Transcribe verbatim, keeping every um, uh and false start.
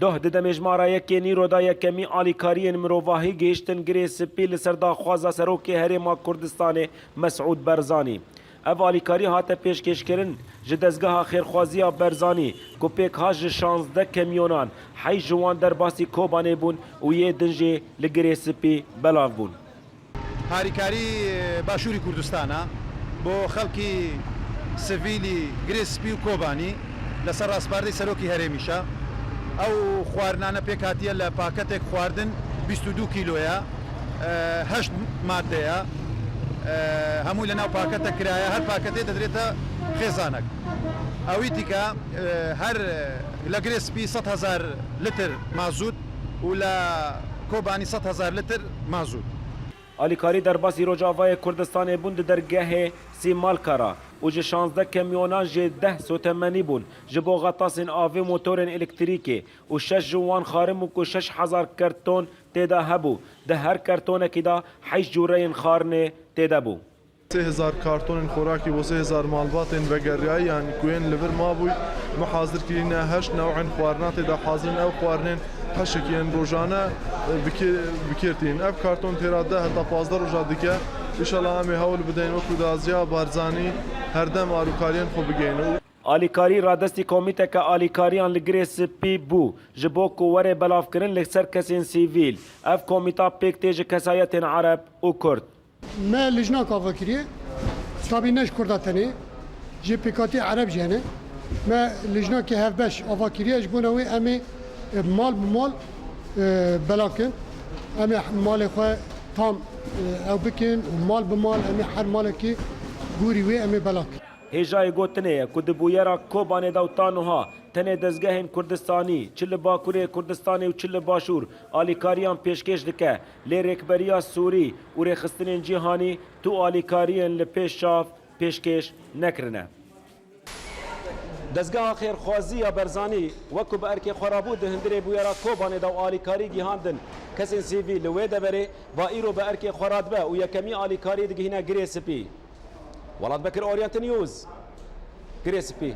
Doh di demêjmara yekê nîro de yekemî alîkariyên mirovahî gihiştin Girê Spî li ser daxwaza Serokê Herêma Kurdistanê Mesûd Barzanî. Ev alîkarî hate pêşkêşkirin ji dezgeha xêrxwaziya Barzanî ku pêk hat ji şazdeh kamyonan, heşt ji wan derbasî Kobanê bûn û yê din jî li Girê Spî belav bûn. هاریکاری باشووری کوردستانە بۆ خەڵکی سڤیلی گرێ سپی و کۆبانی لەسەر ڕاستپاردەی سەرۆکی هەرێمیشە. ئەو خواردنانە پێکهاتیە لە پاکەتێک خواردن بیست و دوو کیلۆیە، ئە، هەشت مادەیە، ئە، هەمووی لە ناو پاکەتە کرایە، هەر پاکەتێ دەدرێتە خێزانەک. ئەوی دیکە، ئە، هەر لە گرێ سپی سەد هەزار لتر مازوت و لە کۆبانی سەد هەزار لتر مازوت. Alîkarî derbasî Rojavayê Kurdistanê bûn di dergehê Sîmalka re û ji şazdeh kamyonan jê deh sotemenî bûn ji bo xetasên avê motorên elektrîkê û şeş ji wan xarin bûn ku şeş hezar karton tê de hebû. Di her kartonekî de heşt cûreyên xarinê tê de bû. Sê hezar kartonên xorakî bo sê hezar malbatên vegeriyayî, yanî ku yên li vir mabûy, me hazir kirîne. Heşt new'ên xwarina tê de hazir in. Ev xwarinên heşekî yên rojane, e, bikê-, bikêr tînin. Ev karton têra deh heta pazdeh roja dike. Înşallah em ê hewl bideyin wekî daziya Barzanî herdem alîkariyên xwe bigihîne. Alîkarî radestî komîteke alîkariyan li Girê Spî bû, ji bo ku were belavkirin li ser kesên sivîl. Ev komîta pêk tê ji kesayetên Ereb û Kurd. Me lijnak ava kiriye. Tabî ne ji Kurda tenê, ji pêkhatî Ereb jî hene. Me lijnakê hevbeş ava kiriye, ji bona wê em ê, e, mal bi mal, e, belakin. Em ê malê xwe tam, e, ew bikin û mal bi mal em ê her malekî gorî wê em ê belakin. Hêjayê gotinê ye ku di bûyera Kobanê de û ta niha tenê dezgehên Kurdistanî, çi li Bakurê Kurdistanê û çi li Başûr, alîkariyan pêşkêş dike, lê rêkberiya Sûrî û rêxistinên cîhanî tu alîkariyên li pêş çav pêşkêş nekirine. Dezgeha Xêrxwazî ya Barzanî, wek ku bi erkê xwe rabû di hundirê bûyera Kobanê de û alîkarî gihandin kesên sivîl li wê deverê, va îro bi erkê xwe radibe û yekemî alîkarî digihîne Girê Spî. Welat Bekir, Oriente News, Girê Spî.